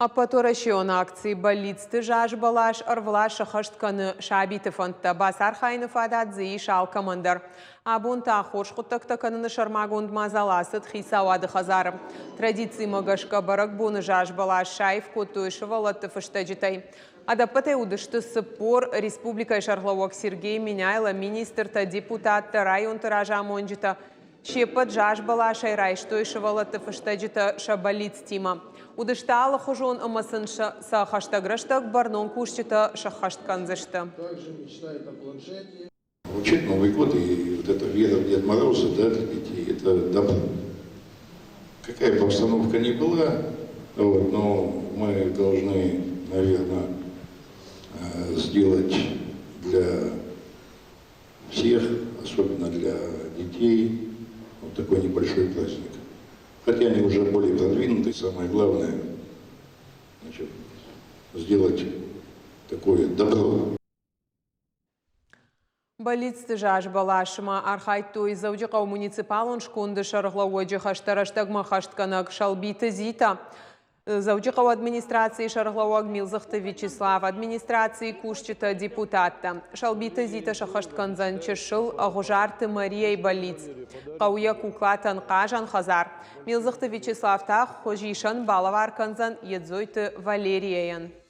Ӕппӕтуӕрӕсеон акци Бӕллицты заз бӕлас ӕрвылаз сӕххӕст кӕны сабиты фӕндтӕ. Бацархайыны фадат дзы ис алкӕмӕн дӕр. Абон та хорз хъуыддӕгтӕ кӕныны сӕрмагонд мадзал ацыд Хицауады хӕдзары. Традицимӕ гӕсгӕ бӕрӕгбоны заз бӕлас саив кодтой сывӕллӕтты фыстӕджытӕй. Ӕдӕппӕтӕй уыдысты 40. Республикӕйы сӕргълӕууӕг Сергей Меняйло, министртӕ, депутаттӕ, районты разамонджытӕ, Се ппӕт заз бӕласӕй райстой сывӕллӕтты фыстӕджытӕ сӕ бӕллицтимӕ. Уыдысты алыхуызон ӕмӕ сын сӕ хӕстӕг рӕстӕг бӕрнон кусджытӕ сӕххӕст кӕндзысты. Вообще Новый год и вот эта вера в Дед Мороза, да, для детей, это добро. Какая бы обстановка ни была, вот, но мы должны, наверное, сделать для всех, особенно для детей, вот такой небольшой праздник. Хотя они уже более продвинуты, самое главное, значит, сделать такое добро. Бӕллицты заз бӕласмӕ архайдтой Дзӕуджыхъӕуы муниципалон сконды сӕргълӕууӕджы хӕстӕ рӕстӕгмӕ хӕстгӕнӕг Сӕлбиты Зита, Дзӕуджыхъӕуы администрацийы сӕргълӕууӕг Милдзыхты Вячеслав, администрацийы кусджытӕ, депутаттӕ. Сӕлбиты Зита сӕххӕст кӕндзӕн чысыл Ӕгъуызарты Марияйы бӕллиц. Хъӕуы йӕ куклатӕн хъазӕн хӕдзар. Милдзыхты Вячеслав та хуызисӕн балӕвар кӕндзӕн Едзойты Валерияйӕн.